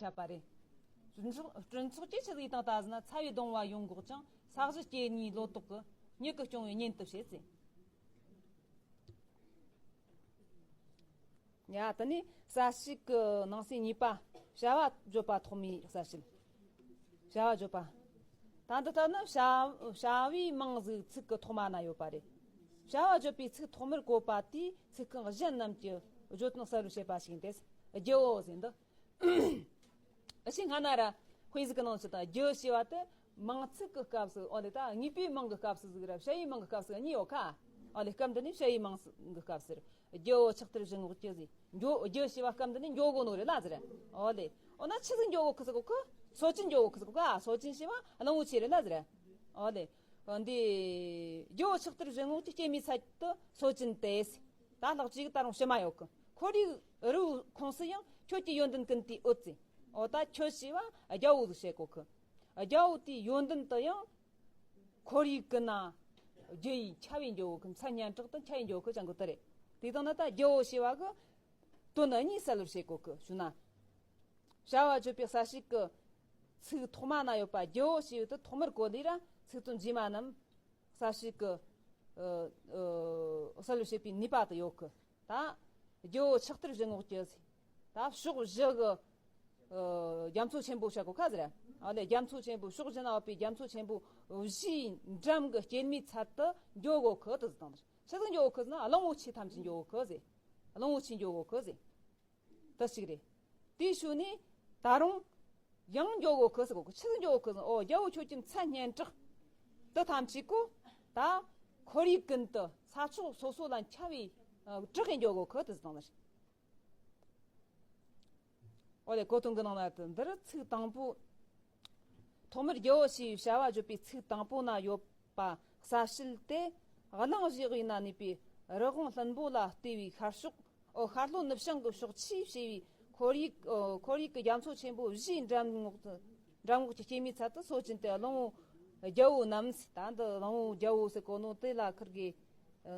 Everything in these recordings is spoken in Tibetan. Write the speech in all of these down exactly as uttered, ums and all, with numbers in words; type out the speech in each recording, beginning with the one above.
ཆད་པ་རེད། སྤྲིན་ཚོགས་སྤྲིན་ཚོགས་ཀྱི་ཆི་ཟིག་དང་ད་ཟེར་ན། ཚ་བའི་གདུང་བ་ཡོང་འགོག་ཅིང་། ས་གཞི་སྐྱེ་གཉིས་ལོ་ཏོག་གི། མྱུ་གུ་སྐྱོང་བའི་གཉེན་དུ་བྱེད་ཟེར། ཡ། དེ་ནས་གསལ་བྱེད་ཀྱི་ནང་གསེས་གཉིས་པ། བྱ་བ་བརྗོད་པ་ཐོག་མའི་གསལ་བྱེད། བྱ་བ་བརྗོད་པ། ད་འདི་ལྟར་ན་བྱ་བྱ་བའི་མིང་ཟིག་ཚིག་གི་ཐོག་མ་ན་ཡོད་པ་རེད། བྱ་བ་བརྗོད་པའི་ཚིག་ཐོག་མར་བཀོད་པ་དེས་ཚིག་རྐང་གཞན་རྣམས་ཀྱི་བརྗོད་དོན་གསལ་བར་བྱེད་པ་ཞིག་ཡིན་ཏེ། རྒྱུ་བོ་ཟེར་འདུག་ཨ་ཕྱི་སྔ་ན་ར་དཔེ་ཟིག་གི་ནང་ཚུད་དང་། རྒྱུ་ཞེས་པ་དེ་མིང་ཚིག་གི་སྐབས་སུ། འོ་ལེ། ད་དངོས་པོའི་མིང་གི་སྐབས་སུ་ཟིག་ར། བྱ་བའི་མིང་གི་སྐབས་སུ་གཉིས་ཡོད་ཁ། འོ་ལེ། སྐབས་འདི་ནི་བྱ་བའི་མིང་གི་སྐབས་སུ་རེད། རྒྱུ་བོ་ཆགས་ཐར་བཞིན་འགོག་གྱུར་ཟེར། འགྱོ་རྒྱུ་ཞེས་པ་སྐབས་འདི་ནི་འགྱོ་དགོས་ནོ་རེད་ལ་ཟེར། འོ་ལེ། འོ་ན་ཆི་ཟིག་འགྱོ་དགོས་ཁི་ཟིག་གོ་ཁི། སོ་ཅན་འགྱོ་དགོས་ཁི་ཟིག་གོ་ཁ། སོ་ཅན་ཞེས་པ་གླང་བོ་ཆེ་རེད་ལ་ཟེར། འོ་ལེ། འདི་རྒྱུ་བོ་ཆགས་ཐར་བཞིན་འགོག་གྱུར། སྐྱེ་མེད་ཚལ་དུ་སོ་ཅན་ཏེ་ཟེར། ད་ལྷག་ཅིག་ད་རུང་ཕྱི་མ་ཡོད་གི། ཁོར་ཡུག་རི་བོའི་ཁོངས་སུ་ཡང་། ཁྱོད་ཀྱི་ཡོན་ཏན་ཀུན་དེའི་འོད་ཟེར། འོ་ད་ཁྱོད་ཞེས་པ་རྒྱལ་པོ་ཟིག་བཤད་གོ་གི། རྒྱལ་པོ་དེའི་ཡོན་ཏན་དུ་ཡང་ཁོར་ཡུག་གི་ན་རྒྱུ་ཡི་ཁྱབ་པའི་འགྱོ་གི། མཚན་སྙན་གྲགས་དུ་ཁྱབ་པའི་འགྱོ་གི་ཅང་གི་དེ་རེད། དེ་དང་ན་ད་རྒྱལ་པོ་ཞེས་པ་གི་དོན་གཉིས་གསལ་བར་བྱེད་གོ་གི་ཞུ་ན། བྱ་བ་བརྗོད་པའི་གསལ་བྱེད་ཀྱི་ཚིག་ཐོག་མ་ན་ཡོད་པ་རྒྱལ་པོ་ཞེས་ཡོད་དུ་ཐོག་མར་གོ་ལས་ར། ཚིག་དོན་རྗེས་མ་རྣམས་གསལ་བྱེད་ཀྱི་ཨ་ཨ་གསལ་བར་བྱེད་པའི་ནུས་པ་དུ་ཡོད་གི། ད་རྒྱལ་པོ་ཆགས་ཐར་བཞིན་འགོག་གྱུར་ཟེར། ད་ཕྱོགས་བཞི་གི་ཨ་རྒྱ་མཚོ་ཆེན་པོ་བཤད་གོ་ཁ་ཟེར། ཨ་ལེ། རྒྱ་མཚོ་ཆེན་པོ། ཕྱོགས་བཞི་ན་ཡོད་པའི་རྒྱ་མཚོ་ཆེན་པོ་བཞིའི་འགྲམ་གྱི་སྐྱེད་མོས་ཚལ་དུ་འགྱོ་གོ་ཁི་དུ་ཟེར་དང་། ཆི་ཟིག་འགྱོ་གོ་ཁི་ཟེར་ན། གླང་པོ་ཆེ་ཐམས་ཅད་འགྱོ་གོ་ཁི་ཟེར། གླང་པོ་ཆེ་འགྱོ་གོ་ཁི་ཟེར། དུ་ཞིག་རེད། དེའི་ཤུལ་ནས་ད་རུང་ཡང་འགྱོ་གོ་ཁི་ཟེར་གོ་ཁི། ཆི་ཟིག་འགྱོ་གོ་ཁི་ཟེར་ན། འོ་རྒྱལ་པོ་ཁྱོད་ཀྱི་མཚན་སྙན་གྲགས་དེ་ཐམས་ཅད་གོ་ད་ཁོར་ཡུག་ཀུན་ཏུ་ས་ཕྱོགས་སོ་སོ་ལ་ཁྱབ་པའི་ཨ་གྲགས་ཀྱིས་འགྱོ་གོ་ཁི་དུ་ཟེར་དང་། འོ་ལེ། གོ་དོན་གྱི་ནང་ན་དུ་འདིར་ཚིག་དང་པོ། ཐོག་མར་རྒྱལ་པོ་ཞེས་པའི་བྱ་བ་བརྗོད་པའི་ཚིག་དང་པོ་ན་ཡོད་པ་གསལ་བྱེད་དེ། གླང་བཞི་གཡས་ན་གནས་པའི་རི་བོང་ལྷུན་པོ་ལ་ལྟོས་པའི་ཤར་ཕྱོགས། ཨོ། ཤར་ལྷོ་ནུབ་བྱང་གི་ཕྱོགས་ཆུས་ཕྱེ་བའི་ཁོར་ཡུག་ཨོ། ཁོར་ཡུག་གི་རྒྱ་མཚོ་ཆེན་པོ་བཞིའི་འགྲམ་ངོགས་སུ། འགྲམ་ངོགས་ཀྱི་སྐྱེད་མོས་ཚལ་དུ་སོ་ཅན་ཏེ། གླང་པོ་རྒྱལ་པོ་རྣམས་ཟེར། ད་འདི་གླང་པོ་རྒྱལ་པོ་ཟེར་གོ་ནོ་དེ་ལ་ཁིར་གི་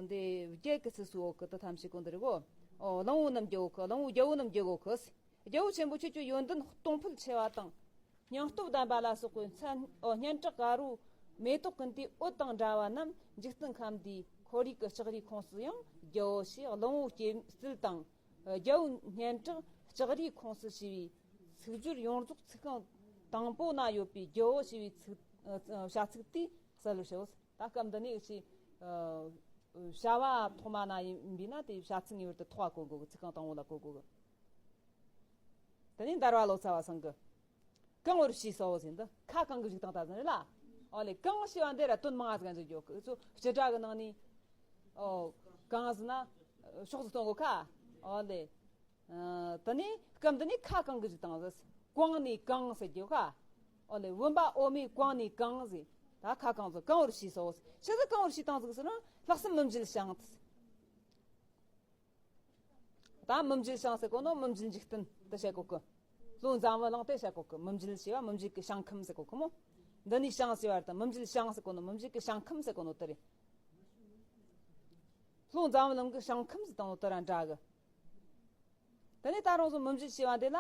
འདི་བརྒྱད་ཀྱི་ཚིག་སུ་འོག་གི་དེ་ཐམས་ཅད་གོ་འདི་རེད་གོ། ཨོ། གླང་པོ་རྣམས་རྒྱལ་པོ་ཁི། གླང་པོ་རྒྱལ་པོ་རྣམས་རྒྱལ་པོ་ཁི་ཟེར། རྒྱལ་པོ་ཆེན་པོ་ཁྱོད་ཀྱི་ཡོན་ཏན་གཏོང་ཕོད་ཆེ་བ་དང་། སྙིང་སྟོབས་ལྡན་པ་ལ་སོགས་པའི་མཚན། ཨོ། སྙན་གྲགས་དགའ་རུ་མེ་ཏོག་ཀུན་ཏུའི་འོད་དང་འདྲ་བ་རྣམས་འཇིག་རྟེན་ཁམས་འདིའི་ཁོར་ཡུག་གི་ལྕགས་རིའི་ཁོངས་སུ་ཡང་རྒྱལ་པོ་ཞེས་གླང་པོ་སྐྱེ་ཚུལ་དང་། རྒྱལ་པོའི་སྙན་གྲགས་ལྕགས་རིའི་ཁོངས་སུ་ཞེས་པའི་ཚིག་སྦྱོར་ཡོངས་རྫོགས་ཚིག་རྐང་དང་པོ་ན་ཡོད་པའི་རྒྱལ་པོ་ཞེས་པའི་ཚིག་ཨ་བྱ་ཚིག་དེས་གསལ་བར་བྱའོ། ད་སྐབས་འདི་ནས་ཅི་ཨ་བྱ་བ་ཐོག་མ་ན་ཡིན་པས་ན་དེ་བྱ་ཚིག་ངེས་པར་དུ་ཐོག་ག་གོ་དགོས་གི། ཚིག་རྐང་དང་པོ་ལ་གོ་དགོས་གི། དེ་ནས་འདར་བ་ལོ་ཙཱ་བ་ཚང་གི། གང་བར་བྱས་སོ་ཟེར་འདི། ཁ་གང་གི་བཞག་སྟངས་ད་ཟེར་ལ། ཨོ་ལེ། གང་ཞེས་པ་འདི་ར་དོན་མང་ང་ཟིག་འཇུག་རྒྱུ་གི། ཚོ་སྤྱི་སྒྲ་གི་ནང་ནས། ཨོ། གང་ཟེར་ན་ཕྱོགས་སུ་སྟོན་གོ་ཁ། ཨོ་ལེ། ཨ་དེ་ནས་སྐབས་འདི་ནས་ཁ་གང་གི་བཞག་སྟངས་ཟེར། གང་ནས་གང་ཟེར་རྒྱུ་ཁ། ཨོ་ལེ། བུམ་པ་འོ་མའི་གང་ནས་གང་ཟེར། ད་ཁ་གང་ཟེར། གང་བར་བྱས་སོ་ཟེར། ཆི་ཟིག་གང་བར་བྱས་བཏང་ཟིག་ཟེར་ན། ལྷག་བསམ་མི་འཇིལ་ཞིང་དུ། ད་མི་འཇིལ་ཞིང་ཟེར་གོ་ནོ་མི་འཇིལ་འཇིག་རྟེན་དུ་བཤད་གོ་གི། བློ་འཛམ་བུ་གླིང་དེ་བཤད་གོ་གི། མི་འཇིལ་ཞེས་པ་མི་འཇིག་གི་ཞིང་ཁམས་ཟེར་གོ་གི་མོ། འདི་ནས་ཞིང་ཞེས་པ་དང་མི་འཇིལ་ཞིང་ཟེར་གོ་ནོ་མི་འཇིག་གི་ཞིང་ཁམས་ཟེར་གོ་ནོ་དེ་རེད། བློ་འཛམ་བུ་གླིང་གི་ཞིང་ཁམས་ཟེར་བཏང་ནོ་དེ་ར་འདྲ་གི། དེ་ནས་ད་རུང་བཟོ་མི་འཇིལ་ཞེས་པ་འདི་ལ་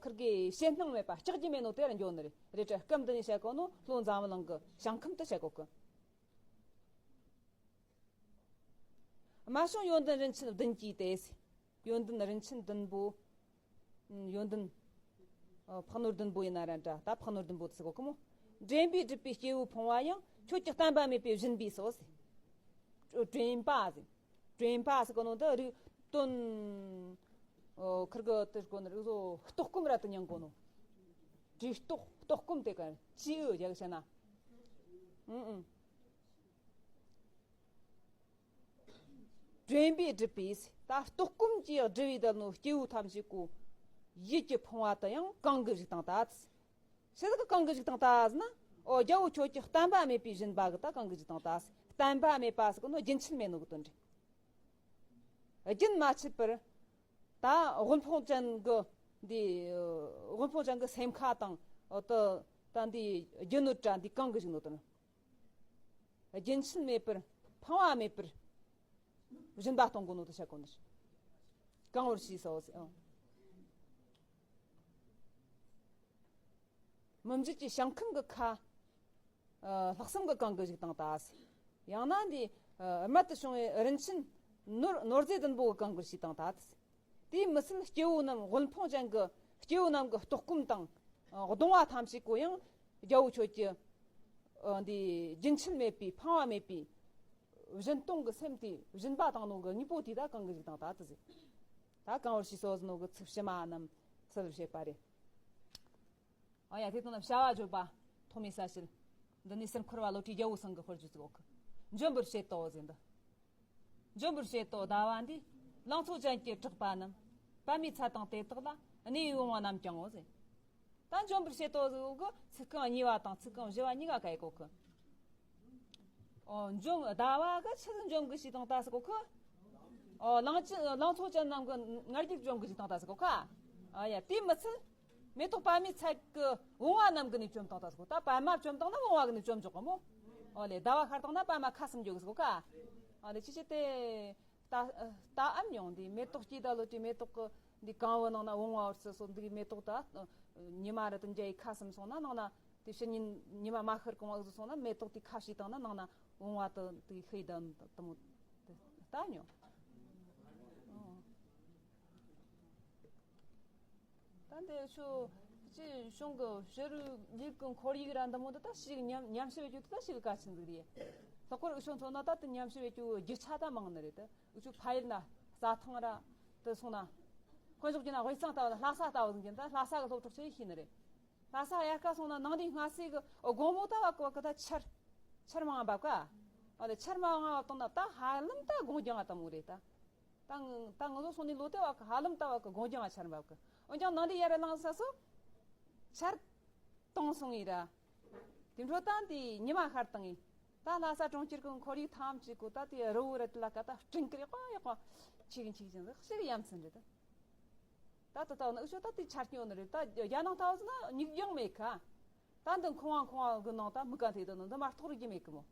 ཁིར་གི་ཞེད་སྣང་མེད་པ་སྐྲག་རྒྱུ་མེད་ནོ་དེ་ར་འགྱོ་ནི་རེད། རེད་དྲ། སྐབས་འདི་ནས་བཤད་གོ་ནོ་བློ་འཛམ་བུ་གླིང་གི་ཞིང་ཁམས་དུ་བཤད་གོ་གི། རྨད་བྱུང་ཡོན་ཏན་རིན་ཆེན་བདུན་གྱིས་ཏེ། ཡོན་ཏན་རིན་ཆེན་བདུན་པོ། ཡོན་ཏན། ཨ་ཕག་ནོར་བདུན་པོ་ཡིན་ན་ར་འདྲ། ད་ཕག་ནོར་བདུན་པོ་དེ་ཟེར་གོ་གི་མོ། འདྲེན་པས་བསྒྲུབས་པའི་སྐྱེས་བུ་ཕུང་བ་ཡང་། ཁྱོད་ཀྱི་བསྟན་པ་མེད་པས་བཞིན་པས་སོ་ཟེར། འདྲེན་པ་ཟེར། འདྲེན་པ་ཟེར་གོ་ནོ་འདི་རིགས་དོན། ཨོ། ཁིར་གི་དེ་གོ་ནི་རིགས་བཟོ་ལྟོགས་སྐོམ་ར་དུ་མྱང་གོ་ནོ། འདྲེན་ལྟོགས། ལྟོགས་སྐོམ་དེ་ག་ཅི་ཨུ་རྒྱག་བྱས་ན། ཨུ་ཨུ། འདྲེན་པས་བསྒྲུབས་པས། ད་ལྟོགས་སྐོམ་གྱིས་བསྒྲུབས་པའི་དལ་ནོ་སྐྱེ་བོ་ཐམས་ཅད་ཀོ། ཡིད་ཀྱི་ཕུང་བ་དུ་ཡང་གང་གི་བཞག་བཏང་ད། ཆི་ཟིག་གི་གང་གི་བཞག་བཏང་ད་ཟེར་ན། ཨོ། རྒྱལ་པོ་ཁྱོད་ཀྱི་བསྟན་པ་མེད་པས་བཞིན་པ་གི་ད་གང་གི་བཞག་བཏང་ད། བསྟན་པ་མེད་པ་ཟེར་གོ་ནོ་རྒྱུན་ཆད་མེད་ནོ་གི་དོན་རེད། རྒྱུན་མ་ཆད་པར། ད་དབུལ་ཕོངས་ཅན་གི་འདི། དབུལ་ཕོངས་ཅན་གི་སེམས་ཁ་དང་། ཨོ། ད་ད་འདི་རྒྱུ་ནོར་དྲ་འདི་གང་གི་བཞག་ནོ་དོན། རྒྱུན་ཆད་མེད་པར་ཕངས་པ་མེད་པར་སྦྱིན་པ་གཏོང་དགོས་ནོ་དེ་བཤད་གོ་ནི། གང་བར་བྱས་སོ་ཟེར། ཨང་ མི་མཇེད་ཀྱི་ཞིང་ཁམས་ཀྱི་ཁ། ལྷག་བསམ་གྱིས་གང་གི་བཞུགས་བཏང་ད་ཟེར། ཡང་ན་འདི་རྨད་དུ་བྱུང་བའི་རིན་ཆེན་ནོར་ནོར་རྫས་བདུན་པོ་གིས་གང་གི་བཞུགས་བཏང་ད་ཟེར། དེས་མི་ཚད་སྐྱེ་བོ་རྣམས་དབུལ་ཕོངས་ཅན་གྱི་སྐྱེ་བོ་རྣམས་ཀྱི་ལྟོགས་སྐོམ་དང་གདུང་བ་ཐམས་ཅད་ཀོ་ཡང་རྒྱལ་པོ་ཁྱོད་ཀྱི་འདི་རྒྱུན་ཆད་མེད་པའི་ཕངས་པ་མེད་པའི་སྦྱིན་གཏོང་གི་སེམས་དེ་སྦྱིན་པ་བཏང་ནོ་གི་དངོས་པོ་དེ་ད་གང་གི་བཞུགས་བཏང་ད་ཟེར། ད་གང་བར་ཞུས་སོ་ཟེར་ནོ་གི་ཚིག་ཕྱི་མ་རྣམས་ཚུལ་བྱེད་པ་རེད། ཨ་ཡ་དེ་དང་ན་བྱ་བ་བརྗོད་པ་ཐོག་མའི་ས་བྱེད། འདི་ནི་སེམས་འཁོར་བ་བློ་གྲོས་རྒྱལ་པོ་སེང་གེ་དཔེར་བརྗོད་ཅིག་ཡོད་གི། འཇོམས་པར་བྱེད་དོ་ཟེར་འདི། འཇོམས་པར་བྱེད་དོ་ཟླ་བ་འདིས། ལང་ཚོ་ཅན་གྱི་གྲགས་པ་རྣམས། པདྨའི་ཚལ་དང་དེ་དག་ལ། གནས་པའི་བུང་བ་རྣམས་ཀྱང་ངོ་ཟེར། ད་འཇོམས་པར་བྱེད་དོ་ཟེར་གི་ཚིག་རྐང་གཉིས་པ་དང་ཚིག་རྐང་བཞི་བ་གཉིས་ཀ་ག་ཡི་གོ་གི། ཨོ་འཇོམས་ཟླ་བ་གི་ཆི་ཟིག་འཇོམས་གི་ཞིག་དང་ད་ཟེར་གོ་གི། ཨོ་ལང་ཚོ་ལང་ཚོ་ཅན་རྣམས་ཀྱི་ང་རྒྱལ་འཇོམས་གི་ཞིག་དང་ད་ཟེར་གོ་གི། ཨ་ཡ་དེ་མི་ཚད། མེ་ཏོག་པདྨའི་ཚལ་གྱི་བུང་བ་རྣམས་ཀྱི་ནི་བཅོམ་བཏང་ད་ཟེར་གོ། ད་པདྨ་བཅོམ་བཏང་ན་བུང་བ་གི་ནི་བཅོམ་འཇོག་གི་མོ། ཨོ་ལེ་ཟླ་བ་ཤར་བཏང་ན་པདྨ་ཁ་ཟུམ་འཇོག་གི་ཟེར་གོ་ག། ཨོ་ལེ་ཅི་ཅི་དེ། ད་ད་ཨམ་མྱོང་དེ་མེ་ཏོག་སྐྱེས་ད་ལོ་དེ་མེ་ཏོག་གི་འདི་གང་བུ་ནང་ན་བུང་བ་བར་སི་སོ་འདི་མེ་ཏོག་ད་ཉི་མ་རི་དང་འཇའ་ཡི་ཁ་ཟུམ་སོང་ན་ནང་ན་དེ་ཕྱི་ཉིན་ཉི་མ་མ་ཤར་གོང་བ་ཟུ་སོང་ན་མེ་ཏོག་དེ་ཁ་ཕྱེ་བཏང་ན་ནང་ན་བུང་བ་དེ་དེ་ཤེས་ད་དེ་མོ་ད་མྱོང་། ད་འདི་ཆོ་ཅི་གཞུང་གི་ཕྱི་རོལ་ལུགས་ཀྱི་ཁོར་ཡུག་ར་འདི་མོ་འདི་ད་ཞིག་ཉམས་ཉམས་ཞིབ་བྱེད་རྒྱུ་དེ་ད་ཞིག་གལ་ཆེན་ཟིག་རེད། ལྷག་པར་འུ་ཆོ་མཚོན་ན་ད་དེ་ཉམས་ཞིབ་བྱེད་རྒྱུ་རྒྱུ་ཆ་ད་མང་ནི་རེད། ད་འུ་ཆོ་ཕ་ཡུལ་ན་རྩྭ་ཐང་ར་དེ་སོང་ན། དཀོན་མཆོག་གི་ན་དབུས་གཙང་ལྟ་བུ་ལྷ་ས་ལྟ་བུ་ཟིག་གི་ད་ལྷ་ས་གི་སློབ་གྲོགས་ཆེ་ཤེས་ནི་རེད། ལྷ་ས་དབྱར་ཁ་སོང་ན་ནང་དེའི་སྔ་སེ་གི་དགོང་མོ་ད་བ་གི་བ་གི་ད་ཆར་ཆར་མང་བབ་ཀ། ཨ་ལེ་ཆར་མང་བབ་བཏང་ན་ད་ཧ་ལམ་ད་དགོང་རྒྱང་ང་ད་མོ་རེད་ད། ད་ང་ད་ང་ཚོ་སོང་ནས་ལོ་དེ་བ་གི་ཧ་ལམ་ད་བ་གི་དགོང་རྒྱང་ང་ཆར་འབབ་གི། འོན་ཀྱང་ནང་དེ་ཡར་ལངས་ས་སོ། ཆར་གཏོང་སོང་ངི་ར། དེ་འཕྲོ་ད་དེ་ཉི་མ་ཤར་བཏང་ངི། ད་ལྷ་ས་གྲོང་ཁྱེར་གི་ཁོར་ཡུག་ཐམས་ཅད་གོ་ད་དེ་རི་བོ་རི་དེ་ལ་ཀ་ད་སྤྲིན་ཀི་ཡག་པ་ཡག་པ་ཆིག་ཆིག་ཅན་ཟིག་ཞིག་ཡ་མཚན་རེད་ད། ད་ད་ད་ནི་འུ་ཆོ་ད་དེ་ཆར་སྐྱོན་ནི་རེད་ད་རྒྱ་ནང་ད་བ་ཟི་ན་མྱིག་རྒྱང་མེད་ཁ། ད་འདི་ཁང་བ་ཁང་བ་གི་ནང་ད་མི་ཀ་དེ་ད་ནི་འདི་མ་གཏོགས་རིག་གི་མེད་གི་མོ།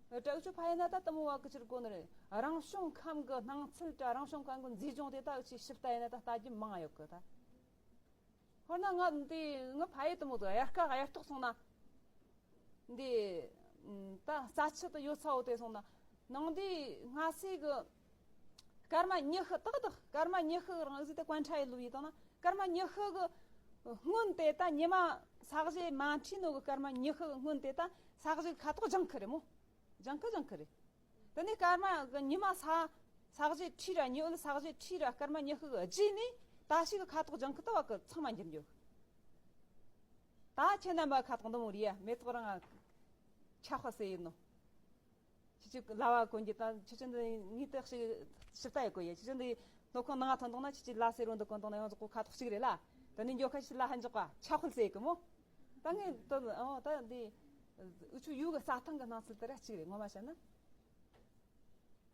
ཨ་ད་འུ་ཆོ་ཕ་ཡུལ་ན་ད་དེ་མོ་བ་གི་ཕྱིར་གོ་ནི་རེད། རང་བྱུང་ཁམས་གི་སྣང་ཚུལ་ད་རང་བྱུང་ཁམས་གི་མཛེས་ལྗོངས་དེ་ད་འུ་ཆོ་ཞིབ་ལྟ་ཡིན་ན་ད་ལྟ་རྒྱུ་མང་ཡོད་གི་ད། ཧོར་ན་ང་འདི་ང་ཕ་ཡུལ་དེ་མོ་དུ་དབྱར་ཁ་དབྱར་ཐོག་སོང་ན། འདི་ད་རྩྭ་ཆུ་དུ་ཡོད་ཚ་བོ་དེ་སོང་ན། ནང་འདི་སྔ་སེ་གི་སྐར་མ་ཉི་ཤུ་ཏག་ཏག་སྐར་མ་ཉི་ཤུ་གི་རང་ཟིག་དེ་ཀོན་ཁྲ་ཡི་ལུ་ཡི་དང་ན་སྐར་མ་ཉི་ཤུ་གི་སྔོན་དེ་ད་ཉི་མ་ས་གཞི་མ་འཁྲིས་ནོ་གི་སྐར་མ་ཉི་ཤུ་གི་སྔོན་དེ་ད་ས་གཞི་ཁ་ཐོག་ལྗང་ཁུ་རེད་མོ། ལྗང་ཁུ་ལྗང་ཁུ་རེད། དེ་ནས་སྐར་མ་གི་ཉི་མ་ས་ས་གཞི་ཁྲིས་ར་ཉི་འོད་ས་གཞི་ཁྲིས་ར་སྐར་མ་ཉི་ཤུ་གི་རྗེས་ནས་ད་ཞིག་གི་ཁ་ཐོག་ལྗང་ཁུ་ད་བ་གི་ཚང་མ་འགྱུར་འགྱུར། ད་ཁྱེད་རྣམ་པ་ཁ་ཐོག་འདི་མོ་རེད་ཡ་མེ་ཏོག་རང་ཆ་ཁ་སེ་ཡིན་ནོ། ཁྱེད་ཀྱི་ལ་བ་གོན་གྱི་ད་ཁྱེད་ཀྱི་འདི་ངའི་ཏག་ཞིག་ཞིབ་ལྟ་ཡི་གོ་ཡ་ཁྱེད་ཀྱི་འདི་སློབ་ཁང་ནང་ཐོན་དང་ན་ཁྱེད་ཀྱི་ལ་སེ་རོ་འདི་གོན་དང་ན་ཡང་ཟོག་གོ་ཁ་ཐོག་གཅིག་རེད་ལ། ད་ནི་མགྱོགས་ཁ་ཁྱེད་ལ་ཧན་འཇོག་ག་ཆ་ཁུལ་སེ་གི་མོ། ད་ངས་ད་ཨོ་ད་འདི་འུ་ཆོ་ཡུལ་གི་རྩྭ་ཐང་གི་སྣང་ཚུལ་དེ་ར་གཅིག་རེད་ངོ་མ་བཤད་ན།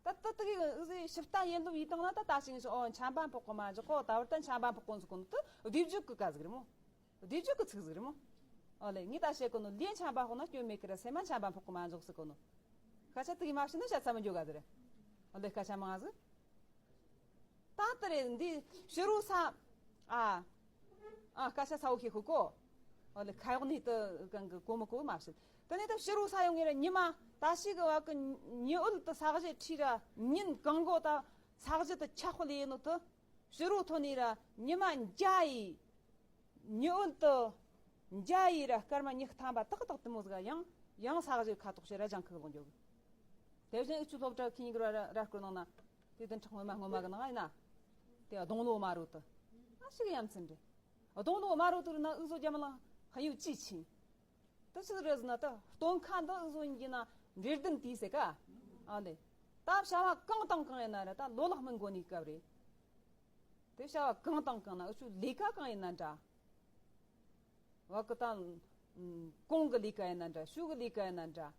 ད་ད་ད་གི་འུ་ཟི་ཞིབ་ལྟ་ཡིན་ལུགས་ཡིན་དང་ན་ད་ད་ཞིག་ཨོ་ཆམ་པ་ཕོག་གོ་མ་འཇོག་གོ་ད་བར་ད་ཆམ་པ་ཕོག་གོ་འཛུགས་གོ་ནི་ད་བསྡུས་བརྗོད་གི་ཀ་ཟིག་རེད་མོ། བསྡུས་བརྗོད་ཀྱི་ཚིག་ཟིག་རེད་མོ། ཨོ་ལེ་ངས་ད་བཤད་གོ་ནོ་ལན་ཆམ་པ་ཕོག་ན་སྐྱོན་མེད་ཀི་ར་སེམས་མ་ཆམ་པ་ཕོག་གི་མ་འཇོག་ཟེར་གོ་ནོ། སྐད་ཆ་དེ་གི་མ་བཤད་ན་བཤད་ཚ་མི་འཇོག་ག་ཟེར། ཨོ་ལེ་སྐད་ཆ་མང་ཟིག་ད་ལྟ་རེད་འདི་ཕྱི་རུ་ས། ཨ། ཨ་སྐད་ཆ་ཚ་བོ་ཁྱེད་ཁུ་གོ། ཨོ་ལེ་ཁ་ཡོག་ནི་ད་གང་གི་གོ་མི་གོ་མ་བཤད། དེ་ནས་ད་ཕྱི་རུ་ས་ཡོང་ངེ་ར་ཉི་མ་ད་ཞིག་གི་བ་གི་ཉི་འོད་ད་ས་གཞི་ཁྲིས་ར་ཉིན་གང་གོ་ད་ས་གཞི་ད་ཆ་ཁོ་ལེ་ཡིན་ནོ་ད། ཕྱི་རུ་ཐོན་ནི་ར་ཉི་མ་འཇའ་ཡི། ཉི་འོད་དུ་འཇའ་ཡི་ར་སྐར་མ་ཉི་ཤུ་ཐམ་པ་ཏག་ཏག་དུ་མོ་ཟིག་ཡང་ཡང་ས་གཞི་ཁ་ཐོག་ཕྱི་ར་ལྗང་ཁུ་ལོང་འཇོག་དེ་བཞིན་ཨུ་ཆུ་སློབ་གྲྭ་ཁི་ཉིག་ར་ར་སྐོར་ནང་ན་དེ་དུ་ཁྲག་སྔོན་མ་སྔོན་མ་གི་ནང་ཨེ་ན་དེ་སྡོང་ལོ་དམར་རོ་དུ་ཨ་ཞིག་ཡ་མཚན་རེད། སྡོང་ལོ་དམར་རོ་དུ་རུ་ན་ཨུ་ཟོ་རྒྱ་མ་ལ་ཧ་ཡུ་ཅི་ཆིན། དུ་ཆི་རེད་ཟེར་ན་ད་སྟོན་ཁ་འདི་ཨུ་ཟོ་ཡིན་གྱི་ན་འབྲས་ལྡན་དུས་ཟེར་ཀ་ཨ་ལེ། ད་བྱ་བ་གང་དང་གང་ཡིན་ན་རེད་ད་ལོ་ལྷག་མི་འགོ་ནི་སྐབས་རེད། དེ་བྱ་བ་གང་དང་གང་ན་ཨུ་ཆུ་ལས་ཀ་གང་ཡིན་ན་འདྲ། བ་ཀི་དང་། གོང་གི་ལས་ཀ་ཡིན་ན་འདྲ་ཤུགས་ཀྱི་ལས་ཀ་ཡིན་ན་འདྲ།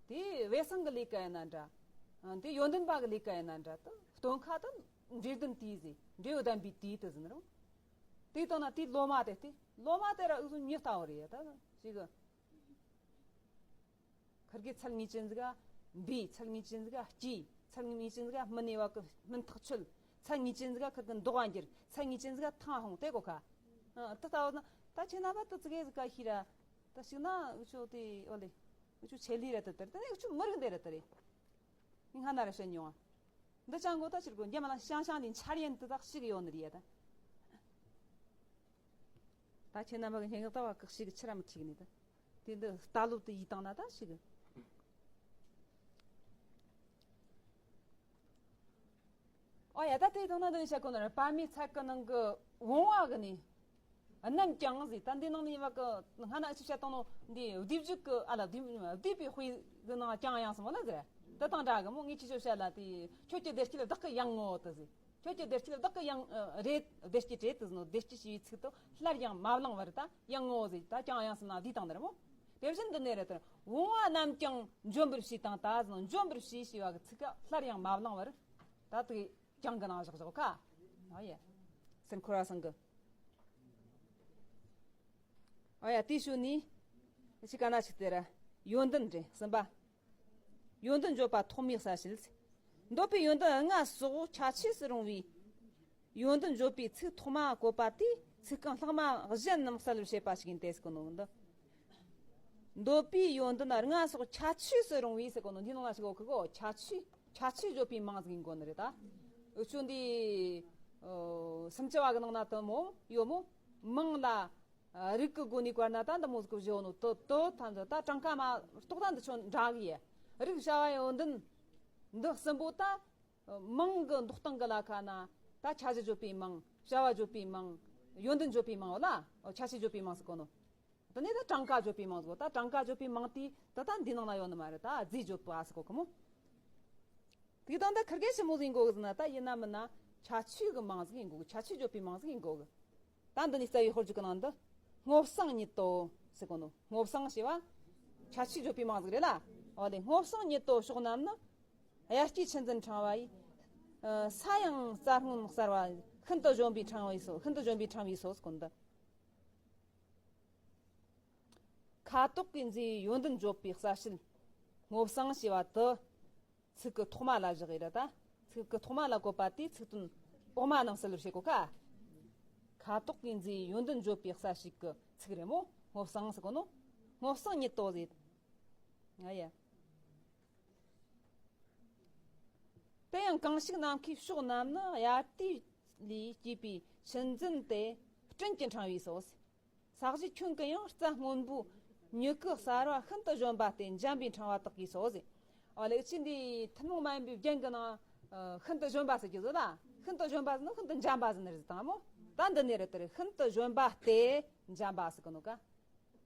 དེ་བེ་སང་གི་ལས་ཀ་ཡིན་ན་འདྲ། དེ་ཡོན་ཏན་པ་གི་ལས་ཀ་ཡིན་ན་འདྲ་ད་སྟོན་ཁ་ད་འབྲས་ལྡན་དུས་ཟེར་འབྲས་བུ་ལྡན་པའི་དུས་དུ་ཟིན་རུང་། དེ་དང་ན་དེ་ལོ་མ་དེ་དེ་ལོ་མ་དེ་ར་ཨུ་ཟུ་ཉི་ལྟ་བུ་རེད་ད་ཞིག་གི་ཁིར་གི་ཚལ་ངེས་ཅན་ཟིག་ག་འབུས། ཚལ་ངེས་ཅན་ཟིག་ག་སྐྱེས། ཚལ་ངེས་ཅན་ཟིག་ག་སྨིན་ནས་བ་གི་སྨིན་ཐག་ཆོད། ཚལ་ངེས་ཅན་ཟིག་ག་ཁིར་གི་མདོག་ག་འགྱུར། ཚལ་ངེས་ཅན་ཟིག་ག་ཐང་ཧོང་དེ་གོ་ཁ། ཨ། ད་ལྟ་བ་ན་ད་ཁྱེད་རྣམ་པ་ད་ཙི་གེ་ཟིག་ག་ཤི་ར། ད་ཞིག་ན་འུ་ཆོ་དེ་ཨོ་ལེ། འུ་ཆོ་ཆེ་ལི་ར་ད་དར་ད་ནི་འུ་ཆོ་མི་རིགས་འདི་ར་ད་རེད། ངས་སྔ་ན་ར་བཤད་མྱོང་ང་། འདི་ཅང་གོ་ད་ཕྱིར་གོ་འཇམ་ལ་ཤང་ཤང་ནི་འཆར་ཡན་དེ་དག་ཞིག་ཡོད་ནི་རེད་ད། ད་ཁྱེད་རྣམ་པ་གི་སྙན་ངག་ལྟ་བ་ཁག་ཞིག་ཕྱིར་ར་མི་ཁྲིག་ནི་ད། དེ་འདི་ལྟ་ལོབ་ཏུ་ཡིས་བཏང་ན་ད་ཞིག་ཨོ་ཡ། ད་དེ་དང་ན་འདི་ནི་བཤད་གོ་ནི་ར། པར་མའི་ཚལ་གི་ནང་གི་བུང་བ་གི་ནི། གནམ་བསྐྱངས་ཟེར། ད་འདི་ནང་ནས་ཡིན་བ་གི་སྔ་ན་ཨ་ཆི་བཤད་བཏང་ནོ་འདི་བདེ་བརྒྱུད་གི་ཨ་ལ་བདེ་བདེ་བའི་དཔེ་གི་ནང་བསྐྱངས་ཡང་སོང་བ་ལ་ཟེར། ད་དང་འདྲ་གི་མོ། ངས་ཁྱེད་ཆོ་བཤད་ལ་དེ་ཁྱོད་ཀྱི་བདེ་སྐྱིད་བདག་གི་ཡང་ངོ་དུ་ཟེར། ཁྱོད་ཀྱི་བདེ་སྐྱིད་བདག་གི་ཡང་ཨ་རེད། བདེ་སྐྱིད་རེད་དུ་ཟེར་ནོ། བདེ་སྐྱིད་ཞེས་པའི་ཚིག་དུ་སླར་ཡང་མ་བླངས་བར་ད་ཡང་ངོ་ཟེར། ད་བསྐྱངས་ཡང་སོང་ན་བདེ་དང་ནི་ར་མོ། དེ་བཞིན་འདི་ནས་རེད་དར། བུང་བ་རྣམས་ཀྱང་འཇོམས་པར་བྱས་དང་ད་ཟེར་ནོ། འཇོམས་པར་བྱས་ཞེས་པ་གི་ཚིག་ག་སླར་ཡང་མ་བླངས་བར་ད་དེ་བསྐྱངས་གི་ནང་བཞག་བཞག་ཁ། ཨ་ཡ། སེམས་འཁོར་བ་སང་གི། ཨ་ཡ། དེའི་ཤུལ་ནས་ཅི་ག་ན་ཞིག་དེ་ར། ཡོན་ཏན་རེད་གསུམ་པ། ཡོན་ཏན་བརྗོད་པ་ཐོག་མའི་གསལ་བྱེད། འདོད་པའི་ཡོན་ཏན་ལྔ་སོགས་ཁྱད་ཆོས་སུ་རུང་བའི་ཡོན་ཏན་བརྗོད་པའི་ཚིག་ཐོག་མ་བཀོད་པ་དེས་ཚིག་རྐང་ལྷག་མ་གཞན་རྣམས་གསལ་བར་བྱེད་པ་ཞིག་ཡིན་ཏེ་ཟེར་གོ་ནོ་འདི། འདོད་པའི་ཡོན་ཏན་ལྔ་སོགས་ཁྱད་ཆོས་སུ་རུང་བའི་ཟེར་གོ་ནོ་འདི་ནང་ལ་ཞིག་གོ་གི་གོ། ཁྱད་ཆོས་ཁྱད་ཆོས་བརྗོད་པའི་མིང་ཟིག་ཡིན་གོ་ནི་རེད་ད། འུ་ཆོ་འདི་ཨོ་སུམ་ཅུ་བ་གི་ནང་ན་དུ་མོ་ཡོད་མོ། མིང་ལ་ཨ་རིགས་ཀྱི་སྒོ་ནས་བཀར་ན་ད་འདི་མོ་ཟིག་གི་བཞི་ཡོད་ནོ་དུ་དུ་ཐམས་ཅད་ད་གྲངས་ཀ་མ་གཏོགས་ད་འདི་ཆོ་འདྲ་གི་ཡ། རིགས་བྱ་བ་ཡོན་ཏན་འདི་གསུམ་པོ་ད་མིང་གི་འདོགས་སྟངས་གི་ལ་ཁ་ན་ད་ཁྱད་གཞི་བརྗོད་པའི་མིང་། བྱ་བ་བརྗོད་པའི་མིང་། ཡོན་ཏན་བརྗོད་པའི་མིང་ལ་ཁྱད་ཆོས་བརྗོད་པའི་མིང་ཟེར་གོ་ནོ། དེ་ནས་ད་གྲངས་ཀ་བརྗོད་པའི་མིང་ཟེར་གོ། ད་གྲངས་ཀ་བརྗོད་པའི་མིང་དེ་ད་ད་འདི་ནང་ན་ཡོད་ནི་མ་རེད། ད་རྫས་བརྗོད་པ་ཟེར་གོ་གི་མོ། དེ་དང་ད་ཁིར་གེ་ཞིབ་མོ་ཟིག་ཡིན་གོ་གི་ཟེར་ན་ད་ཡིན་ན་མིན་ན་ཁྱད་ཆོས་གི་མིང་ཟིག་ཡིན་གོ་གི། ཁྱད་ཆོས་བརྗོད་པའི་མིང་ཟིག་ཡིན་གོ་གི། ད་འདི་ནས་རྩ་བའི་དཔེར་བརྗོད་ཀྱི་ནང་དུ། སྔོ་བསངས་ཉིད་དོ་ཟེར་གོ་ནོ། སྔོ་བསངས་ཞེས་པ་ཁྱད་ཆོས་བརྗོད་པའི་མིང་ཟིག་རེད་ལ། འོ་ལེ། སྔོ་བསངས་ཉིད་དོ་ཕྱོགས་རྣམས་ནི། དབྱར་སྐྱེས་ཆུ་འཛིན་ཕྲེང་བ་ཡིས། ཨ། ས་ཡང་རྩྭ་སྔོན་གསར་བ། ཤིན་ཏུ་གཞོམ་པའི་ཕྲེང་བའི་སོ། ཤིན་ཏུ་གཞོམ་པའི་ཕྲེང་བའི་སོ་ཟེར་གོ་ནོ་འདི། ཁ་དོག་གི་མཛེས་ཡོན་ཏན་བརྗོད་པའི་གསལ་བྱེད། སྔོ་བསངས་ཞེས་པ་དེ། ཚིག་གི་ཐོག་མ་ལ་བཞག་ཡིན་ར་ད། ཚིག་གི་ཐོག་མ་ལ་བཀོད་པ་དེས་ཚིག་དོན་འོག་མ་རྣམས་གསལ་བར་བྱེད་གོ་ཁ། ཁ་དོག་གི་མཛེས་ཡོན་ཏན་བརྗོད་པའི་གསལ་བྱེད་ཀྱི་ཚིག་རེད་མོ། སྔོ་བསངས་ཟེར་གོ་ནོ། སྔོ་བསངས་ཉིད་དོ་ཟེར། ཨ་ཡ། དེ་ཡང་གང་ཞིག་ནམ་མཁའི་ཕྱོགས་རྣམས་ནི། དབྱར་དུས་ལས་སྐྱེས་པའི་ཆུ་འཛིན་ཏེ། སྤྲིན་གྱི་ཕྲེང་བའི་སོ། ས་གཞི་ཁྱོན་གྱི་ཡང་རྩྭ་སྔོན་པོའི་མྱུ་གུ་གསར་བ་ཤིན་ཏུ་གཞོམ་པ་སྟེ་འཇམ་པའི་ཕྲེང་བ་དག་གིས་སོ་ཟེར། ཨོ་ལེ། ཅི་འདི་ཐུན་མོང་མ་ཡིན་པའི་རྒྱན་གྱི་ནང་ཤིན་ཏུ་གཞོམ་པ་ཟེར་གྱི་ཟེར་ལ། ཤིན་ཏུ་གཞོམ་པ་ཟེར་ནོ་ཤིན་ཏུ་འཇམ་པ་ཟེར་ནི་རེད་དང་མོ། ད་འདི་ནས་རེད་དེ་རེད། ཤིན་ཏུ་གཞོམ་པ་སྟེ་འཇམ་པ་ཟེར་གི་ནོ་ཀ།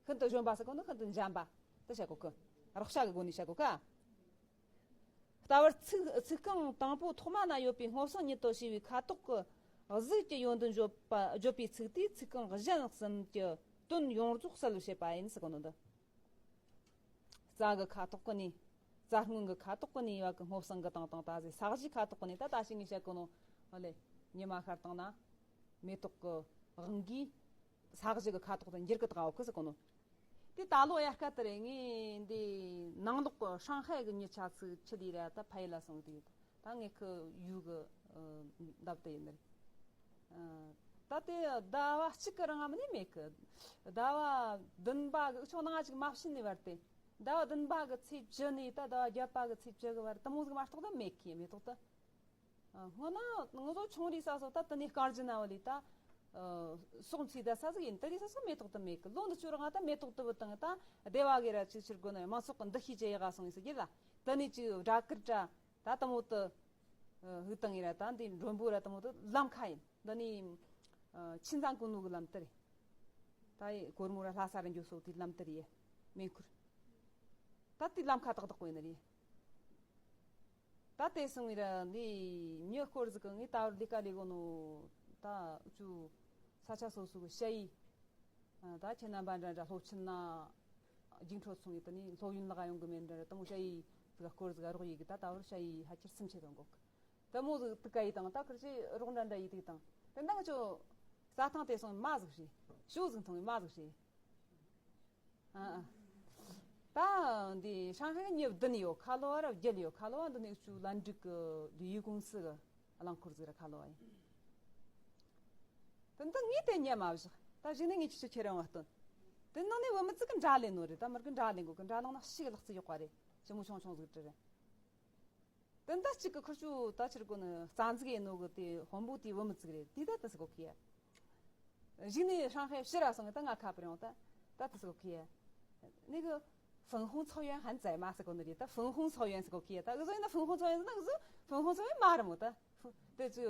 ཤིན་ཏུ་གཞོམ་པ་ཟེར་གི་ནོ་ཤིན་ཏུ་འཇམ་པ་དེ་བཤད་གོ་གི། རོགས་བྱ་གི་སྒོ་ནས་བཤད་གོ་ཀ། ལྟ་བར་ཚིག་ཚིག་རྐང་དང་པོ་ཐོག་མ་ན་ཡོད་པའི་སྔོ་བསངས་ཉིད་དོ་ཞེས་པའི་ཁ་དོག་གི་གཟུགས་ཀྱི་ཡོན་ཏན་བརྗོད་པ་བརྗོད་པའི་ཚིག་དེས་ཚིག་རྐང་གཞན་གསུམ་གྱི་དོན་ཡོངས་རྫོགས་གསལ་བར་བྱེད་པ་ཡིན་ཟེར་གོ་ནོ་འདི། རྩྭ་གི་ཁ་དོག་གི་ནི། རྩྭ་སྔོན་གི་ཁ་དོག་གི་ནི་ཡོད་གི་སྔོ་བསངས་གི་དང་དང་ད་ཟེར། ས་གཞིའི་ཁ་དོག་གི་ནི་ད་ད་ཞིག་ངས་བཤད་གོ་ནོ། ཨོ་ལེ། ཉི་མ་ཤར་དང་ན་མེ་ཏོག་གི་དབང་གིས། ས་གཞི་གི་ཁ་དོག་དང་འགྱུར་གི་དགའ་བ་ཁུ་སི་གོ་ནོ། དེ་ད་ལོ་ཡར་སྐད་དེ་རེད། ངས་འདི་ནང་ལོག་གི་ཧྲང་ཧའེ་གི་མྱི་ཆ་ཚིག་ཆི་ལི་ར་ད་ཕ་ཡི་ལ་སོང་དུས་ད་ངས་ཁི་ཡུ་གི་འདབ་དེ་ཡིན་ནི་རེད། ད་དེ་ཟླ་བ་གཅིག་གི་རིང་ང་མིན་ནི་མེད་གི། ཟླ་བ་བདུན་པ་གི་ཨུ་ཆོ་ནང་ཅིག་མ་ཕྱིན་ནི་བར་དེ། ཟླ་བ་བདུན་པ་གི་ཚེས་བཅུ་ནས་ད་ཟླ་བ་བརྒྱད་པ་གི་ཚེས་བཅུ་གི་བར་དུ་མོ་ཟིག་མ་གཏོགས་ད་མེད་གི་མེ་ཏོག་ད། སྔོན་ན་ང་ཚོ་ཆུང་རིས་ས་སོ་ད་དེ་ནས་སྐར་རྒྱུ་ན་བ་ལི་ད། སོག་མཚི་ད་ས་ཟིག་ཡིན། དེ་རིས་ས་སོ་མེ་ཏོག་ད་མེད་གི། ལོ་འདི་ཆུ་ར་ང་ད་མེ་ཏོག་ད་བུ་དང་ད་སྡེ་བ་གི་ར་ཅིག་ཕྱིར་དགོས་ན་མང་ཚོགས་གི་འདུ་ཤེས་ཅི་ཡག་ག་སོང་ཡིན་ཟེར་གི་ལ། དེ་ནས་ཅིག་སྦྲ་གུར་དྲ་ད་དེ་མོ་ད་ཧུ་དང་ཡིན་ར་ད་འདི་མགྲོན་པོ་ར་དེ་མོ་ད་ལམ་ཁ་ཡིན། འདི་ནི་ཆིན་ཚང་ཀུན་ལུག་གི་ལམ་དེ་རེད། ད་ཡི་གོར་མོ་ར་ལྷ་ས་ར་འགྱོ་སོ་དེ་ལམ་དེ་རེད། མེ་འཁུར་ད་དེ་ལམ་ཁ་ཏག་ཏག་པོ་ཡིན་ནི་རེད། ད་དེ་སོང་བའི་ར་འདི་མྱི་སྐོར་ཟིག་གི་ངས་ད་བར་ལས་ཀ་ལས་གོ་ནོ། ད་ཨུ་ཆུ་ས་ཆ་སོ་སོ་གི་ཞ་ཡི། ད་ཁྱེད་རྣམ་པ་འདྲ་འདྲ་སློབ་ཆེན་ན་རྒྱུགས་འཕྲོད་སོང་ཡི་དེ་ནས་སློབ་ཡོན་ལག་ཡོང་གི་མེད་འདྲ་འདྲ་དེ་མོ་ཞ་ཡི་ཟིག་ག་སྐོར་ཟིག་ག་རོགས་ཡི་གི། ད་ད་བར་ཞ་ཡི་ཕལ་ཆེར་སུམ་ཆ་ཙམ་གོ་གི། དེ་མོ་ཟིག་དུ་ཀ་ཡི་དང་ད་ཁིར་ཆེ་རོགས་འདྲ་འདྲ་ཡི་དུ་དང་དེ་འདང་ཆོ་ས་ཐང་དེ་སོང་མ་ཟིག་ཧྲི་ཞུ་ཟིག་མཐོང་བའི་མ་ཟིག་ཧྲི། ཨ་ཨ། ད་འདི་ཧྲང་ཧའེ་ཉེ་བདུན་ཡོད། ཁ་ལོ་བ་ར་བརྒྱད་ཡོད། ཁ་ལོ་བ་འདི་ནས་ཆུ་ལན་ཀྲིག་གི་ལི་ཡུ་ཀུང་སི་གི་རླངས་འཁོར་ཟིག་ར་ཁ་ལོ་བ་ཡིན། དེ་འདི་ངས་དེ་ཉན་མ་བཞག་ད་གཞི་ནས་ངས་ཁྱེད་ཆོ་ཁྱེར་ཡོང་བ་སྟོན། དེ་ནང་ནས་བུད་མེད་ཅིག་གི་འདྲ་ལེན་ནོ་རེད། ད་མི་གི་འདྲ་ལེན་གོ་གི། འདྲ་ལེན་ན་ཤི་གི་ལག་རྩལ་ཡག་པ་རེད། ཞི་མོ་ཆུང་ཆུང་ཟིག་རེད། དེ་འདྲ་གཅིག་གི་ཁུར་ཆུ་ད་ཕྱིར་གོ་ནི་རྩ་འཛུགས་ཡེ་ནོ་གི་དེ་དཔོན་པོ་དེའི་བུད་མེད་ཅིག་རེད། དེ་ད་དེ་ཟིག་གོ་གི་ཡ། གཞི་ནས་ཧྲང་ཧའེ་ཕྱིར་ར་སོང་གི། ད་ང་ཁ་པར་ཡོང་། ད་ད་དེ་ཟིག་གོ་གི་ཡ། ནི་གི་粉红草原还在吗ཟེར་གོ་ནི་རེད། ད་粉红草原ཟེར་གོ་གི་ཡ། ད་འུ་ཟོ་ཡིན་ན་粉红草原ཟེར་ན་འུ་ཟོ་粉红草原མ་རེད་མོ། ད་དེ་ཚོ་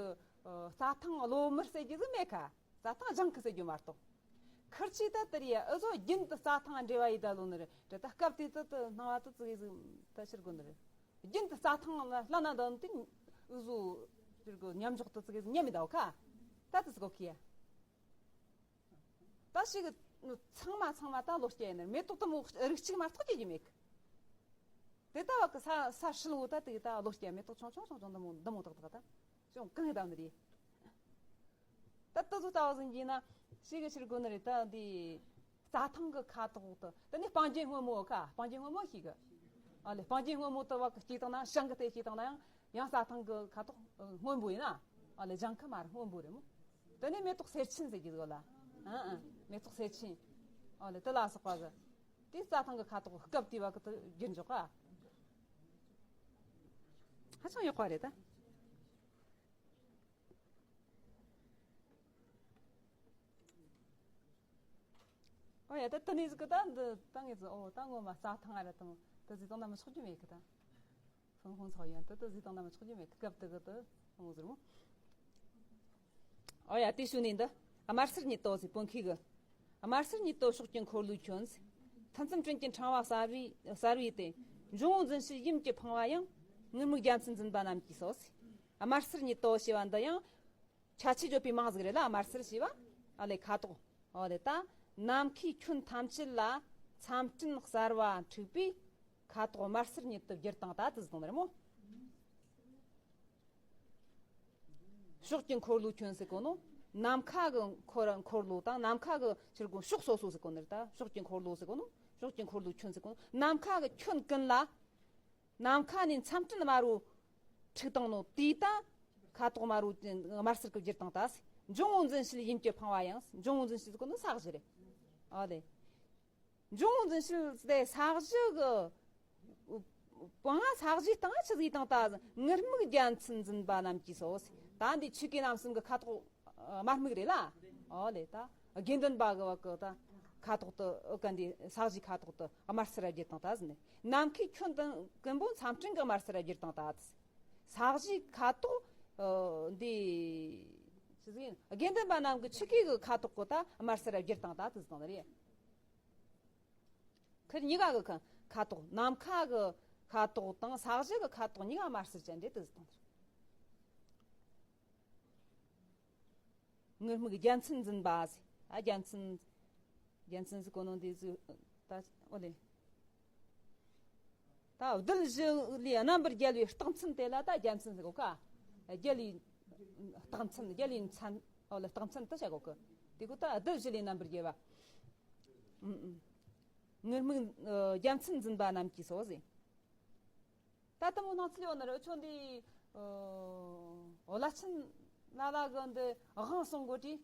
རྩྭ་ཐང་གློ་དམར་ཟེར་རྒྱུ་ཟིག་མེད་ཁ། རྩྭ་ཐང་ལྗང་ཁུ་ཟེར་རྒྱུ་མ་གཏོགས། ཁིར་ཆོས་ད་དེ་རེད་ཡ། འུ་ཟོ་རྒྱུན་དུ་རྩྭ་ཐང་འབྲེལ་བ་ཡེད་ད་ལོ་ནི་རེད། ད་སྐབས་དེ་དུ་དུ་སྣང་བ་དུ་ཙི་གེ་ཟིག་ད་ཕྱིར་གོ་ནི་རེད། རྒྱུན་དུ་རྩྭ་ཐང་ལ་ལ་ན་འདོན་དུས་འུ་ཟོ་ཕྱིར་གོ་མཉམ་འཇོག་དུ་ཙི་གེ་ཟིག་མཉམ་མི་ད་གོ་ཁ། ད་དུ་ཟིག་གོ་ཁི་ཡ། ད་ཞིག་ཚང་མ་ཚང་མ་ད་ལོ་སྐྱེ་ཡིན་ནི་རེད། མེ་ཏོག་དུ་མོ་རིགས་གཅིག་མ་གཏོགས་སྐྱེ་རྒྱུ་མེད་གི། དེ་ལྟ་བ་གི་ས་ས་ཧྲིལ་བོ་ད་དེ་ད་ལོ་སྐྱེ་མེ་ཏོག་ཆུང་ཆུང་ཆུང་ཆུང་འདི་མོ་འདི་མོ་ཏག་ཏག་ད་ཅུང་གང་ཡིན་ད་ནི་རེད། ད་ལྟ་ཚོ་ལྟ་བ་ཟིན་གྱིས་ན་ཞིག་གི་ཕྱིར་དགོས་ནི་རེད། ད་འདི་རྩྭ་ཐང་གི་ཁ་དོག་ཏུ་ད་ནི་སྤང་རྒྱན་སྔོན་མོ་ཁ། སྤང་རྒྱན་སྔོན་མོ་ཞིག་གི། ཨ་ལེ། སྤང་རྒྱན་སྔོན་མོ་ཏུ་བ་གི་སྐྱེས་བཏང་ན་ཞང་གི་དེ་སྐྱེས་བཏང་ན་ཡང་ཡང་རྩྭ་ཐང་གི་ཁ་དོག་སྔོན་པོ་ཡིན་ན། ཨ་ལེ། ལྗང་ཁུ་མ་རེད། སྔོན་པོ་རེད་མོ། ད་ནི་མེ་ཏོག་སེར་ཆེན་ཟེར་གྱི་ཟོ་ལ། ཨ་ཨ། མེ་ཏོག་སེར་ཆེན། ཨ་ལེ། དེ་ལ་སོགས་པ་གི། དེ་རྩྭ་ཐང་གི་ཁ་དོག་སྐབས་དེ་བ་གི་དུ་བསྒྱུར་འཇོག་ག། ཧ་ཅང་ཡག་པ་རེད་ད། ཨོ་ཡ། ད་དེ་ནས་ཟིག་གི་ད་འདི་ད་ངས་ཟིག་ཨོ་ད་ངོ་མ་རྩྭ་ཐང་ཨ་ར་དང་དེ་ཟིག་དང་ན་མི་ཆོག་རྒྱུ་མེད་གི་ད། ཧྥུན་ཧུང་ཚའོ་ཡན་དེ་དེ་ཟིག་དང་ན་མི་ཆོག་རྒྱུ་མེད་གི། སྐབས་དེ་གི་དེ་ངོ་ཟེར་མོ། ཨོ་ཡ། དེ་ཞུ་ནས་འདི་དམར་སེར་ཉིད་དོ་ཟེར་བོད་མཁས་གི། དམར་སེར་ཉིད་དོ་ཕྱོགས་ཀྱི་འཁོར་ལོའི་ཁྱོན་ཟེར། ཐུན་མཚམས་སྤྲིན་གྱི་ཕྲེང་བ་གསར་བའི་གསར་བའི་སྟེ། འབྱུང་བོ་འཛིན་བྱེད་ཡུམ་གྱི་འཕང་བ་ཡང་། ངུར་སྨྲིག་རྒྱལ་མཚན་འཛིན་པ་རྣམས་ཀྱིས་སོ་ཟེར། དམར་སེར་ཉིད་དོ་ཞེས་པ་འདི་ཡང་ཁྱད་ཆོས་བརྗོད་པའི་མིང་ཟིག་རེད་ལ། དམར་སེར་ཞེས་པ། ཨ་ལེ། ཁ་དོག་ཨ་ལེ། ད་ནམ་མཁའི་ཁྱོན་ཐམས་ཅད་ལ་མཚམས་སྤྲིན་གསར་བ་འཁྲིགས་པས་ཁ་དོག་དམར་སེར་ཉིད་དུ་བསྒྱུར་བཏང་ད་དེ་ཟེར་བཏང་ནི་རེད་མོ། ཕྱོགས་ཀྱི་འཁོར་ལོའི་ཁྱོན་ཟེར་གོ་ནོ། ནམ་མཁའ་གི་འཁོར་འཁོར་ལོ་དང་ནམ་མཁའ་གི་ཕྱིར་གོ་ཕྱོགས་སོ་སོ་ཟེར་གོ་ནི་རེད་ད། ཕྱོགས་ཀྱི་འཁོར་ལོ་ཟེར་གོ་ནོ། ཕྱོགས་ཀྱི་འཁོར་ལོའི་ཁྱོན་ཟེར་གོ་ནོ། ནམ་མཁའ་གི་ཁྱོན་ཀུན་ལ། ནམ་མཁའ་ནས་མཚམས་སྤྲིན་དམར་བོ་འཁྲིགས་བཏང་ནོ་དེའི་ད་ཁ་དོག་དམར་བོ་དམར་སེར་གི་བསྒྱུར་བཏང་ད་ཟེར། འབྱུང་བོ་འཛིན་བྱེད་ཡུམ་གྱི་འཕང་བ་ཡང་། འབྱུང་བོ་འཛིན་བྱེད་ཟེར་གོ་ནོ་ས་གཞི་རེད། ཨ་ལེ། འབྱུང་བོ་འཛིན་བྱེད་དེ་ས་གཞི་གི་པང་ས་གཞིའི་སྟེང་ཆི་ཟིག་བཏང་ད་ཟེར། ངུར་སྨྲིག་རྒྱལ་མཚན་འཛིན་པ་རྣམས་ཀྱིས་སོ་ཟེར། ད་འདི་ཆོས་གོས་རྣམ་གསུམ་གི་ཁ་དོག་དམར་སྨུག་རེད་ལ། ཨོ་ལེ། ད་དགེ་འདུན་པ་གི་བ་གི་ད་ཁ་དོག་ཏུ་ཨོ་ག་འདི་ས་གཞིའི་ཁ་དོག་ཏུ་དམར་སེར་ར་བསྒྱུར་བཏང་ད་ཟེར་ནས། ནམ་མཁའི་ཁྱོན་དང་ཀུན་པོ་མཚམས་སྤྲིན་གི་དམར་སེར་ར་བསྒྱུར་བཏང་ད་ཟེར། ས་གཞིའི་ཁ་དོག་ཨོ་འདི་ཆི་ཟིག་ཡིན། དགེ་འདུན་པ་རྣམས་ཀྱི་ཆོས་གོས་གི་ཁ་དོག་གི་ད་དམར་སེར་ར་བསྒྱུར་བཏང་ད་དེ་ཟེར་བཏང་ནི་རེད། ཁིར་གཉིས་ཀ་གི་ཁ་ཁ་དོག་ནམ་མཁའ་གི་ཁ་དོག་དང་ས་གཞི་གི་ཁ་དོག་གཉིས་ཀ་དམར་སེར་ཅན་རེད་དེ་ཟེར་བཏང་ནི་རེད། ངུར་སྨྲིག་རྒྱལ་མཚན་འཛིན་པ་ཟེར། ཨ་རྒྱལ་མཚན། རྒྱལ་མཚན་ཟེར་གོ་ནོ་འདི་ཟེར། ད་ཨོ་ལེ། ད་རྡུལ་བཞི་ལས་རྣམ་པར་རྒྱལ་བའི་རྟགས་མཚན་དེ་ལ་ད་རྒྱལ་མཚན་ཟེར་གོ་ཀ། རྒྱལ་བའི་རྟགས་མཚན། རྒྱལ་བའི་མཚན། ཨོ་ལེ། རྟགས་མཚན་དུ་བྱ་གོ་ཀི། དེ་གོ་ད་རྡུལ་བཞི་ལས་རྣམ་པར་རྒྱལ་བ། ཨུམ་ཨུམ། ངུར་སྨྲིག་རྒྱལ་མཚན་འཛིན་པ་རྣམས་ཀྱིས་སོ་ཟེར། ད་ལྟ་མོ་སྣང་ཚུལ་ཡོད་ན་ར་ཁྱོད་འདི། ཨོ་བླ་ཆེན་ལ་ལ་གི་འདི་དབང་སོང་གོ་དྲི་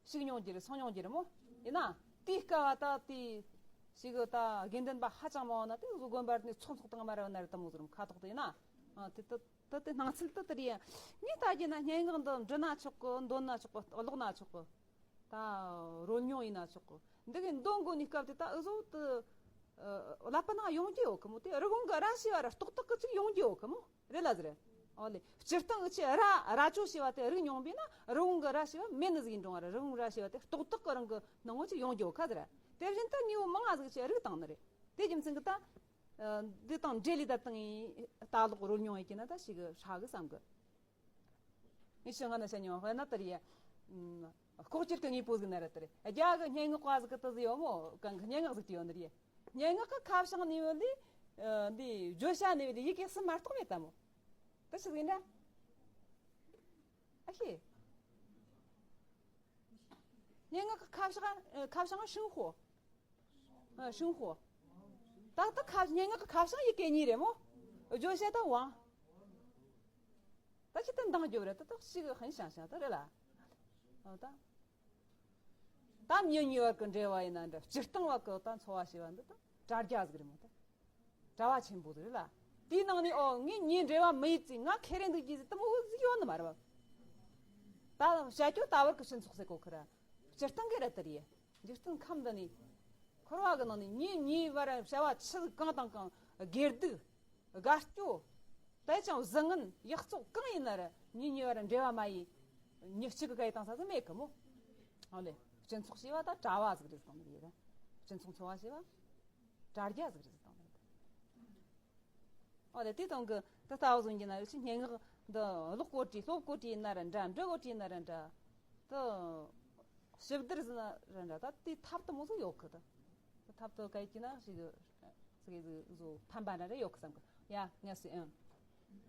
ཞིག་མྱོང་རྒྱུ་རེད། སོང་མྱོང་རྒྱུ་རེད་མོ། ཡིན་ན་དེའི་སྐབས་བ་ད་དེ་ཞིག་གི་ད་དགེ་འདུན་པ་ཧ་ཅང་མང་བ་ན་དེ་གཟུགས་དགོན་པར་ནས་ཚོགས་འཚོགས་བཏང་མ་ར་བ་ན་ར་ད་མོ་ཟུར་ཁ་དོག་དེ་ཡིན་ན། ཨ་དེ་ད་ད་དེ་སྣང་ཚུལ་ད་དེ་རེད། ངས་ད་རྒྱུ་ན་སྙན་ངག་འདི་འབྲི་ན་ཆོག་གི། འདོན་ན་ཆོག་གི། ཀློག་ན་ཆོག་གི། ད་རོལ་མྱོང་ཡིན་ན་ཆོག་གི། འདི་གི་འདོན་དགོས་ནི་སྐབས་དེ་ད་འུ་ཟོ་དུ་ཨ་བསླབ་པ་ནང་ཡོང་རྒྱུ་ཡོད་གི་མོ། དེ་རི་བོང་གི་རྭ་ཞེས་པ་ར་རྟོག་བཏགས་གི་ཅིག་ཡོང་རྒྱུ་ཡོད་གི་མོ། རེད་ལ་ཟེར། ཨོ་ལེ། སྤྱིར་བཏང་འུ་ཆོས་རྭ་རྭ་ཅོ་ཞེས་པ་དེ་རིག་མྱོང་བས་ན་རི་བོང་གི་རྭ་ཞེས་པ་མེད་ནི་ཟིག་ཡིན་འགྲོ་བ་ར། རི་བོང་རྭ་ཞེས་པ་དེ་རྟོག་བཏགས་གི་རང་གི་སྣང་ངོ་ཅིག་ཡོང་རྒྱུ་ཡོད་ཁ་ཟེར། དེ་བཞིན་དུ་དངོས་པོ་མང་ང་ཟིག་ཅིག་རིག་བཏང་ནི་རེད། དེ་རྒྱུ་མཚན་གི་ད་འདི་དང་འབྲེལ་ལས་ད་དང་ལྟ་ཀློག་རོལ་མྱོང་ཡིན་གྱི་ན་ད་ཞིག་ཧྲ་གི་བསམ་གི། ངས་ཤི་ང་ན་ཤ་ཉོ་ཧོ་ན་དར་ཡ། ལྐོག་གྱུར་གྱི་དངོས་པོ་ཟིག་ན་ར་དར། རྒྱ་གི་སྙན་ངག་པ་ཟིག་གི་དུ་ཟིག་ཡོད་མོ། གང་གི་སྙན་ངག་ཟིག་དུ་ཡོད་ནི་རེད། སྙན་ངག་གི་ཁ་བྱང་ནས་ཡོད་ལི། འདི་བརྗོད་བྱ་ནས་ཡོད་ལི་ཡི་གེ་གསུམ་མ་གཏོགས་མེད་ད་མོ། དེ་ཆི་ཟིག་ཡིན་ད། ཨ་ཤེ། སྙན་ངག་གི་ཁ་བྱང་ཁ་བྱང་ཧྲིན་ཧོ། ཧྲིན་ཧོ། ད་ལྟ་ཁ་སྙན་ངག་གི་ཁ་བྱང་ཡི་གེ་གཉིས་རེད་མོ། བརྗོད་བྱ་དང་དབང་། ད་ཅི་ད་འདང་རྒྱོབ་རེད། ད་ད་ཞིག་ཧན་ཤང་ཤང་ད་རེད་ལ། ཨ་ད། ད་མྱི་གཉིས་བར་གྱི་འབྲེལ་བ་ཡིན་ན་འདྲ། སྤྱིར་བཏང་བར་གྱི་ད་འཚོ་བ་ཞེས་པ་འདི་ད་དྲ་རྒྱ་ཟིག་རེད་མོ། ད་གྲྭ་བ་ཆེན་པོ་ཟིག་རེད་ལ། དེའི་ནང་ནས་ཨོ་ངས་མྱི་འབྲེལ་བ་མི་ཡེད་ཟེར། ང་ཁེ་རེ་འདུག་རྒྱུ་ཟིག་དེ་མོ་ཟིག་ཡོད་ནི་མ་རེད་བ། ད་བྱ་སྤྱོད་ད་བར་གྱི་སྤྱི་ཚོགས་ཟེར་གོ་ཁི་ར། སྤྱིར་བཏང་གི་རེད་དེ་རེད། འཇིག་རྟེན་ཁམས་འདི་ནས། འཁོར་བ་གི་ནང་ནས་མྱི་གཉིས་བར་བྱ་བ་ཆི་ཟིག་གང་དང་གང་། སྒེར་སྡུག་དགའ་སྐྱོ། དེ་ཅང་བཟང་ངན་ཡག་བཙོག་གང་ཡིན་ན་ར་མྱི་གཉིས་བར་འབྲེལ་བ་མ་ཡེད། མྱི་གཅིག་གི་སྐད་བཏང་ས་ཟིག་མེད་གི་མོ། ཨོ་ལེ། སྤྱི་ཚོགས་ཞེས་པ་ད་གྲྭ་བ་ཟིག་རེད་ཟེར་བཏང་ནི་རེད། སྤྱི་ཚོགས་འཚོ་བ་ཞེས་པ་དྲ་རྒྱ་ཟིག་རེད་ཟེར་བཏང་ནི་རེད། ཨོ་ལེ། དེ་དང་གི་ད་ལྟ་བ་བཟུང་གི་ན་ཡོད་ཆི་སྙན་ངག་འདི་ཀློག་གོ་དྲིས་སློབ་གོ་དྲིས་ཡིན་ན་ར་འདྲ། འབྲི་གོ་དྲིས་ཡིན་ན་ར་འདྲ། ད་ཞིབ་བསྡུར་ཟིན་ན་ར་འདྲ། ད་དེ་ཐབས་དུ་མོ་ཟིག་ཡོད་གི། ད་ད་ཐབས་དུ་ག་ཡི་ན་ཞིག་ཟིག་ཟིག་ཕན་པ་འདྲ་རེ་ཡོད་གི་བསམ་གི། ཡ་ངས་སི་ཨང་།